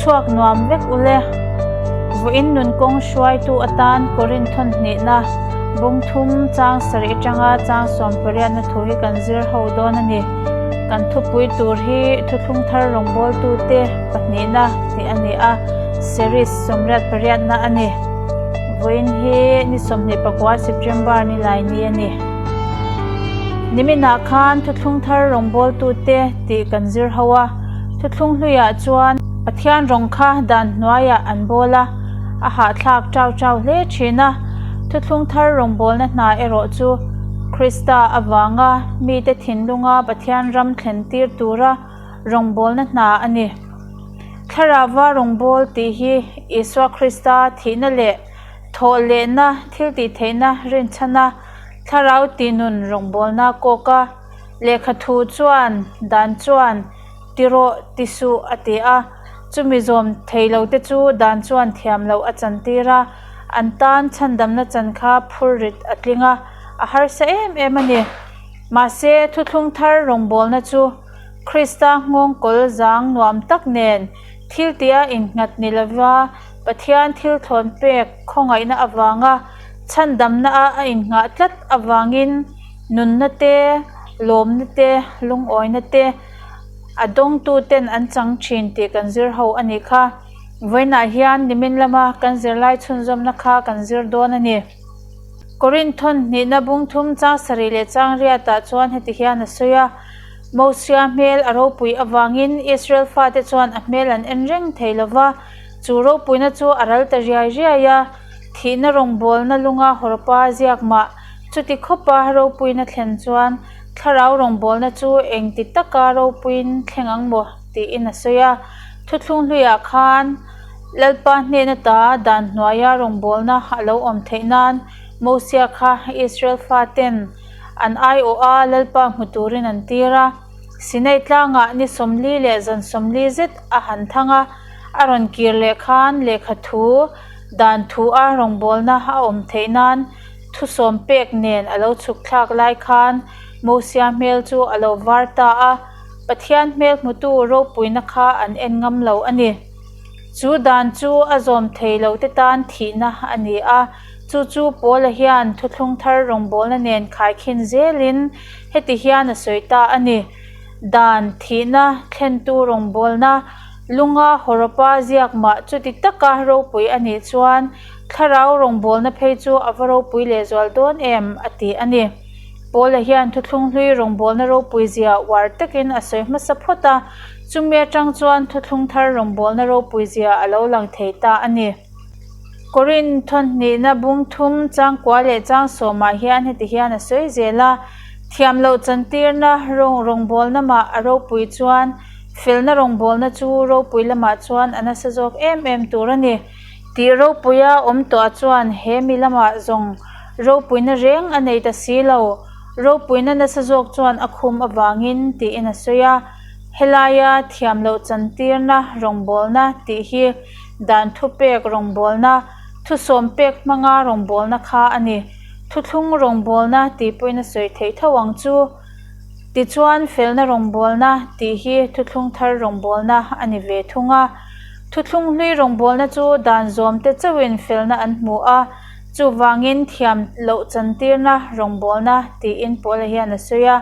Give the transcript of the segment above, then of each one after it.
Chhuak nuam vek ule. Vawiin nun kawng hruaitu atan Korin thawn hnihna bung thum chang sarih atanga chang sawm pariatna thu hi kan zir ho dawn a ni. Kan thupui tur hi thuthlung thar rawngbawltute pahnihna tih a ni a, series sawmriat pariatna a ni. Vawiin hi ni 24 September ni lai ni a ni. Niminah khan thuthlung thar rawngbawltute tih kan zir ho a. Thuthlung hluiah chuan Pathian rawng kha dan hnuaiah an bawl a, a hahthlak chau chau hle thin a. Thuthlung thar rawngbawlna hna erawh chu Krista avanga mite thinlunga Pathian ram thlen tir tura rawngbawlna hna a ni. Thlarauva rawngbâwl tih hi Isua Krista thihna leh thawhlehna thiltihtheihna rinchhana thlarau tihnun rawngbâwlna kawk a. Lehkha thu chuan dan chuan ti rawh ti suh a ti a, chumi zawm thei lo te chu dan chuan thiam loh a chantir a, an tan chhandamna chan kha phur rit a tling a, a harsa em em a ni. Mahse, thuthlung thar rawngbawlna chu Krista nghawngkawl zang nuam tak nen thil tia innghat ni lova Pathian thil thlawn pek khawngaihna avanga chhandamna a a innghah tlat avangin Nunna te, lawmna te, lungawina te a dawngtuten an chang thin tih kan zir ho a nih kha. Vawiinah hian nimin lama kan zirlai chhunzawmna kha kan zir dawn a ni. Korinth thawn hnihna bung thum chang sarih leh chang riatah chuan heti hian a sawi a, Mosia hmel a ropui avangin Israel fate chuan a hmel an en reng thei lo va, chu ropuina chu a ral ta riai riai a, thihna rawngbawlna lunga hawrpa ziak mah Chuti khawpa ropuina thlen chuan thlarau rawngbawlna chu engti taka ropuiin thleng ang maw? tiin a sawi a. Thuthlung hluiah khan Lalpa hnehna ta dan hnuaia rawngbawlna a lo awm theih nan Mosia kha Israel faten an aiawha Lalpa hmu turin an tir a. Sinai tlangah ni 40 leh zan 40 zet a han thang a, a rawn kir leh khan lehkha thu dan thua rawngbawlna a awm theih nan Thusawm pek nen a lo chhuk thlak lai khan Mosia hmel chu a lo var ta a, Pathian hmel hmutu ropuina kha an en ngam lo a ni. Chu dan chu a zawm thei lo te tan thihna a ni a, chu chu Paula hian thuthlung thar rawngbawlna nen khaikhin zelin heti hian a sawi ta a ni, Dan, thihna, thlentu rawngbawlna, lunga hawrawpa ziak mah chuti taka ropui a nih chuan Thlarau rawngbawlna phei chu a va ropui lehzual dawn em? a ti a ni. Paula hian thuthlung hlui rawngbawlna ropui zia uar takin a sawi hmasa phawt a, chumi atang chuan thuthlung thar rawngbawlna ropui zia a lo lang thei ta a ni. Korinth thawnhnihna bung thum changkua leh chang sawmah hian heti hian a sawi zel a, Thiam loh chantirna rawngbawlna mah a ropui chuan felna rawngbawlna chu ropui lamah chuan a nasa zawk em em tur a ni. Tih ropuia awm tawh chuan he mi lamah zawng ropuina reng a nei ta si lo, ropuina nasa zawk chuan a khum avangin tiin a sawi a. Helaia thiam loh chantirna rawngbawlna tih hi dan thupek rawngbawlna, thusawm pek hmanga rawngbawlna kha a ni. Thuthlung rawngbawlna tih pawhin a sawi theih tho ang chu. Tichuan felna rawngbawlna tih hi thuthlung thar rawngbawlna a ni ve thung a. Thuthlung hlui rawngbawlna chu dan zawmte chauhin felna an hmu a, chuvangin thiam loh chantirna rawngbawlna tiin Paula hian a sawi a.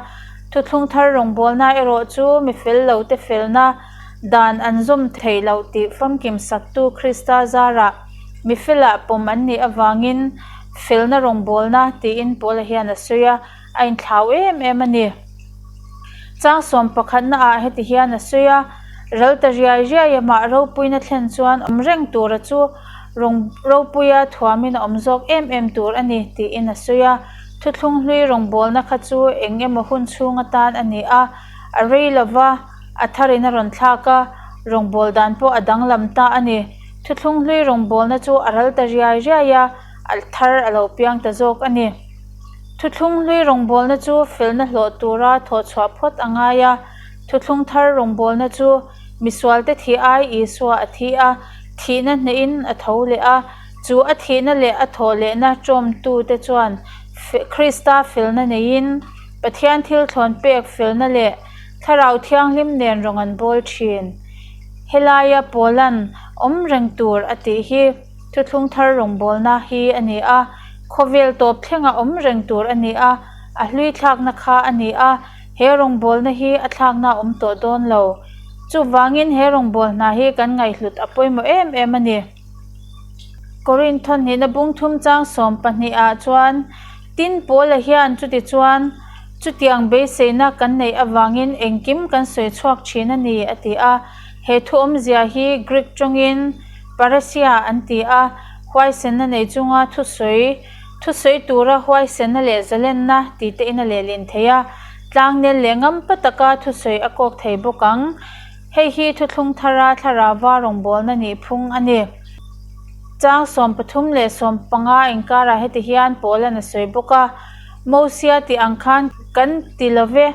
Thuthlung thar rawngbawlna erawh chu mi fel lote felna dan an zawm theih loh tih famkim saktu Krista zarah mi felah pawm an nih avangin felna rawngbawlna tiin Paula hian a sawi a. a inthlau em em a ni. Chang sawm pakhatna ah heti hian a sawi a, Ral ta riai riai a mah ropuina thlen chuan awm reng tura chu rawng ropuia thuamin a awm zawk em em tur a ni tiin a sawi a. Thuthlung hlui rawngbawlna kha chu eng emaw hun chhung atan a ni a, a rei lova a tharin a rawn thlak a, rawngbâwl dan pawh a danglam ta a ni. Thuthlung hlui rawngbawlna chu a ral ta riai riai a, a thar a lo piang ta zawk a ni. Thuthlung hlui rawngbawlna chu felna hlawh tura thawh chhuah phawt a ngai a, thuthlung thar rawngbawlna chu misualte thih ai Isua a thi a, thihna hnehin a tho leh a, chu a thihna leh a thawh lehna ṭawmtute chuan Krista felna neiin Pathian thil thlawn pek felna leh Thlarau Thianghlim nen rawn an bawl ṭhin. Helaia Paula'n awm reng tur a tih hi thuthlung thar rawngbawlna hi a ni a, khawvel tawp thlenga awm reng tur a ni a, a hlui thlakna kha a ni a, he rawngbawlna hi a thlakna a awm tawh dawn lo. Chuvangin he rawngbâwl hna hi kan ngaihhlut a pawimawh em em a ni. Korinth thawnhnihna bung thum chang 12 ah chuan, Tin, Paula hian chutichuan chutiang beiseina kan neih avangin engkim kan sawi chhuak thin a ni, a ti a. He thu awmzia hi Greek tawngin parousia an ti a, huaisenna nei chunga thusawi, thusawi tura huaisenna leh zalenna tih te in a lehlin thei a. Tlangnel leh ngampa taka thusawi a kawk thei bawk ang. Hei hi thuthlung thara thlarauva rawngbawlna nih phung a ni. Chang 13 leh 15 inkarah heti hian Paula'n a sawi bawk a, Mosia tih ang khan kan ti lo ve.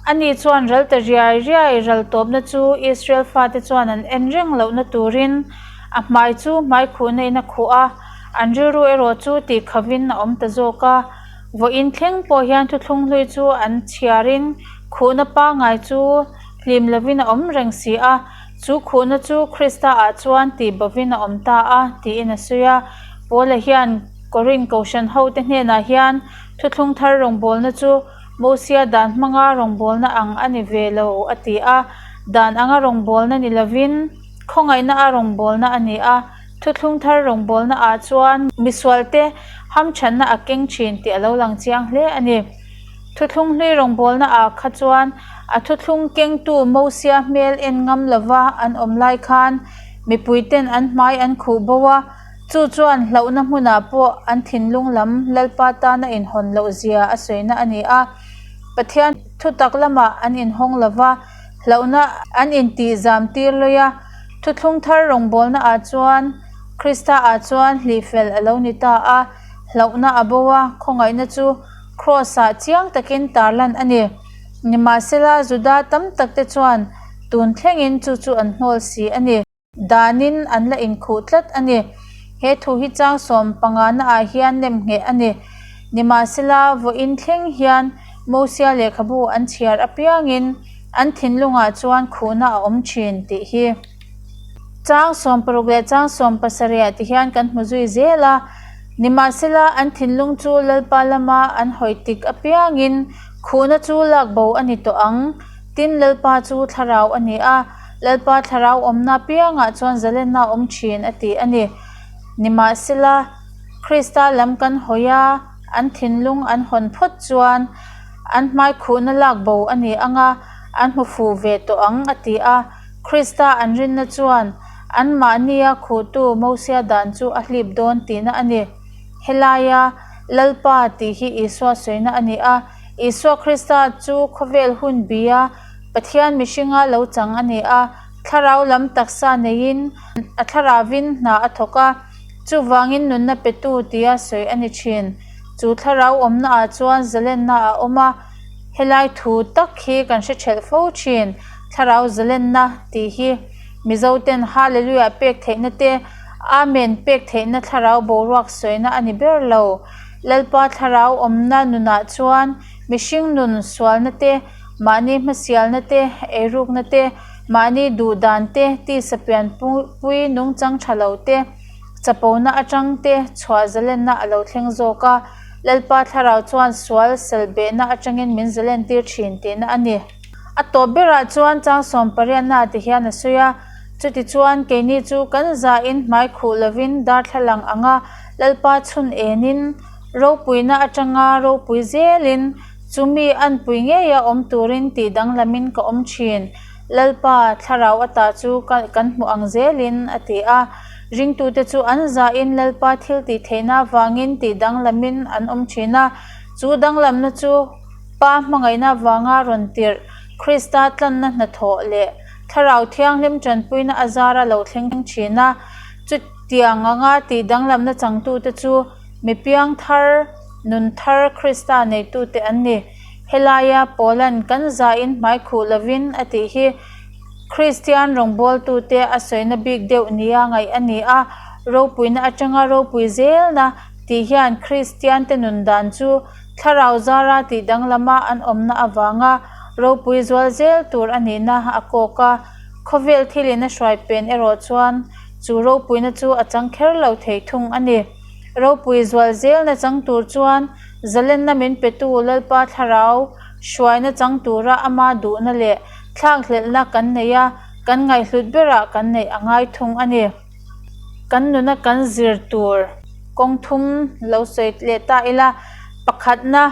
Ani chuan ral ta riai riai ral tawpna chu Israel fate chuan an en reng lohna turin a hmai chu hmaikhuhna in a khuh a, an rilru erawh chu tihkhavin a awm ta zawk a. Vawiin thleng pawh hian thuthlung hlui chu an chhiarin khuhna pangngai chu hlim lovin a awm reng si a, chu khuhna chu Krista-ah chuan tih bovin a awm ta a, tiin a sawi a. Paula hian Korinth Kohhran hote hnenah hian thuthlung thar rawngbawlna chu Mosia dan hmanga rawngbawlna ang a ni ve lo a ti a, dan anga rawngbawlna ni lovin khawngaihna a rawngbawlna a ni a. Thuthlung thar rawngbawlna ah chuan misualte hamthanna a keng thin tih a lo lang chiang hle a ni. Thuthlung hlui rawngbawlna ah kha chuan a thuthlung kengtu Mosia hmel en ngam lova an awm lai khan mipuiten an hmai an khuh bo a, chu chuan hlauhna hmunah pawh an thinlung lam Lalpa tana inhawn loh zia a sawina a ni a. Pathian thutak lamah an inhawng lova, hlauhna an intihzam tir lawih a. Thuthlung thar rawngbawlna ah chuan Krista ah chuan hlih fel a lo ni ta a, hlauhna a bo a, khawngaihna chu Kraws ah chiang takin tarlan a ni. Nimahsela, Juda tam tak te chuan tun thlengin chu chu an hnawl si a ni. Danin an la inkhuh tlat a ni. He thu hi chang 15 na ah hian nem ngheh a ni. Nimahsela, vawiin thleng hian Mosia lehkhabu an chhiar apiangin an thinlungah chuan khuhna a awm thin tih hi chang 60 leh chang 70 ti hian kan hmu zui zel a. Nimahsela, an thinlung chu Lalpa lama an hawi tik apiangin khuhna chu lak bo a ni tawh ang. Tin, Lalpa chu thlarau a ni a, Lalpa thlarau awmna apiangah chuan zalenna a awm thin a ti a ni. Nimahsela, Krista lam kan hawi a, an thinlung an hawn phawt chuan an hmai khuhna lak bo a ni ang a, an hmu fuh ve tawh ang, a ti a. Krista an rinna chuan anmahnia khuhtu Mosia dan chu a hlip dawn tihna a ni. Helaia Lalpa tih hi Isua sawina a ni a, Isua Krista chu khawvel hun bia Pathian mihringa lo chang a ni a, thlarau lam taksa neiin a thlarauvin hna a thawk a. Chuvangin nunna petu tia sawi a ni thin. Chu thlarau awmnaah chuan zalenna a awm a, helai thu tak hi kan hre thelh fo thin. Thlarau zalenna tih hi Mizoten Hallelujah pek theihna te, Amen pek theihna thlarau boruak sawina a ni ber lo. Lalpa thlarau awmna nunah chuan mihring nun sualna te, mahni hmasialna te, eirukna te, Mahni duh dan te, tisa pianpui nungchang tha lo te, chapona atang te chhuah zalenna a lo thleng zawk a, Lalpa thlarau chuan sual salbehna atangin min zalen tir thin tihna a ni. A tawp berah chuan chang 18 ah ti hian a sawi a, Chutichuan keini chu kan zahin hmai khuh lovin darthlalang anga Lalpa chhun enin ropuina atanga ropui zelin Chumi anpui ngeia awm turin tih danglamin ka awm thin. Lalpa, thlarau ata chu kan hmu ang zelin, a ti a. Ringtute chu an zahin Lalpa thil tih theihna avangin tih danglamin an awm thin a. Chu danglamna chu Pa hmangaihna avanga rawn tirh, Krista tlanna hnathawh leh Thlarau Thianghlim tanpuina a zara lo thleng thin a. Chutiang anga tih danglamna changtute chu Mi piang thar, nun thar Krista neitute an ni. Helaia Paula'n kan zahin hmai khuh lovin a tih hi Kristian rawngbawltute a sawina bik deuh nia ngaih a ni a, ropuina atanga ropui zelna tih hian Kristiante nun dan chu thlarau zara tih danglama an awmna avanga ropui zual zel tur a nihna a kawk a. Khawvel thilin a hruai pen erawh chuan chu ropuina chu a chang kher lo thei thung a ni. Ropui zual zelna chang tur chuan zalenna min petu Lalpa thlarau hruaina chang tura ama duhna leh thlakhlelhna kan nei a, kan ngaihhlut berah kan neih a ngai thung a ni. Kan nuna kan zir tur kawng thum lo sawi leh ta ila, pakhatna,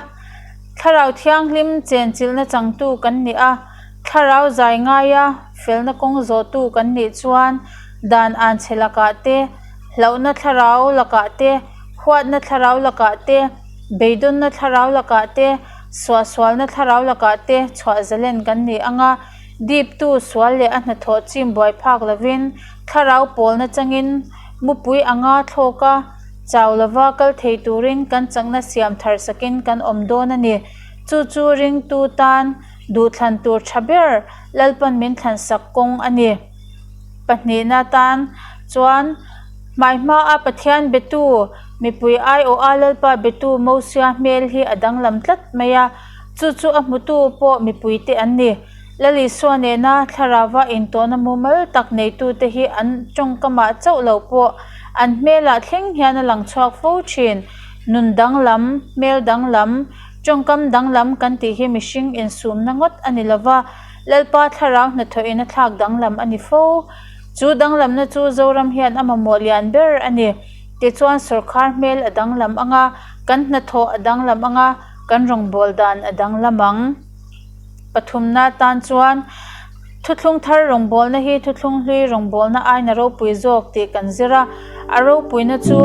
Thlarau Thianghlim chenchilhna changtu kan ni a, Thlarau zai ngaia felna kawng zawhtu kan nih chuan dan anchhe lakah te, hlauhna thlarau lakah te, huatna thlarau lakah te, beidawnna thlarau lakah te, suahsualna thlarau lakah te chhuah zalen kan ni ang a, diptu sual leh a hnathawh chim buai phak lovin thlarau pawlna changin mupui anga thlawk a, chau lova kal thei turin kan chakna siam thar sakin kan awm dawn a ni. Chu chu ringtu tan duhthlan tur tha ber Lalpan min thlansak kawng a ni. Pahnihna tan chuan hmaihmaa Pathian betu mipui aiawha Lalpa betu Mosia hmel hi a danglam tlat mai a, chu chu a hmutu pawh mipuite an ni. Lal Isua nena thlarauva intawhna mumal tak neitute hi an tawngkamah chauh lo pawh an hmelah thleng hian a lang chhuak fo thin. Nun danglam, hmel danglam, tawngkam danglam kan tih hi mihring insumna ngawt a ni lova, Lalpa thlarau hnathawhin a thlak danglam a ni fo. Chu danglamna chu Zoram hian a mamawh lian ber a ni. Tichuan sawrkhar hmel a danglam ang a, kan hnathawh a danglam ang a, kan rawngbâwl dan a danglam ang. Pathumna tan chuan Thuthlung thar rawngbâwlna hi thuthlung hlui rawngbâwlna aina ropui zâwk tih kan zir a. A ropuina chu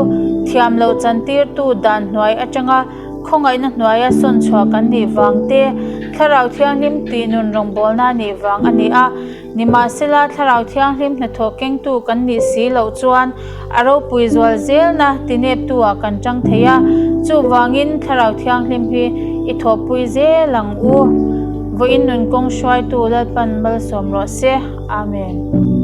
thiam loh chantirtu dan hnuai atanga khawngaihna hnuaia sawn chhuah kan nih vang te, Thlarau Thianghlim tih nun rawngbawlna nih vang a ni a. Nimahsela, Thlarau Thianghlim hnathawh kengtu kan nih si loh chuan a ropui zual zelna tineptu ah kan tang thei a, chuvangin Thlarau Thianghlim hi i thawhpui zel ang u. Vawiin nun kawng hruaitu Lalpan malsawm rawh se. Amen.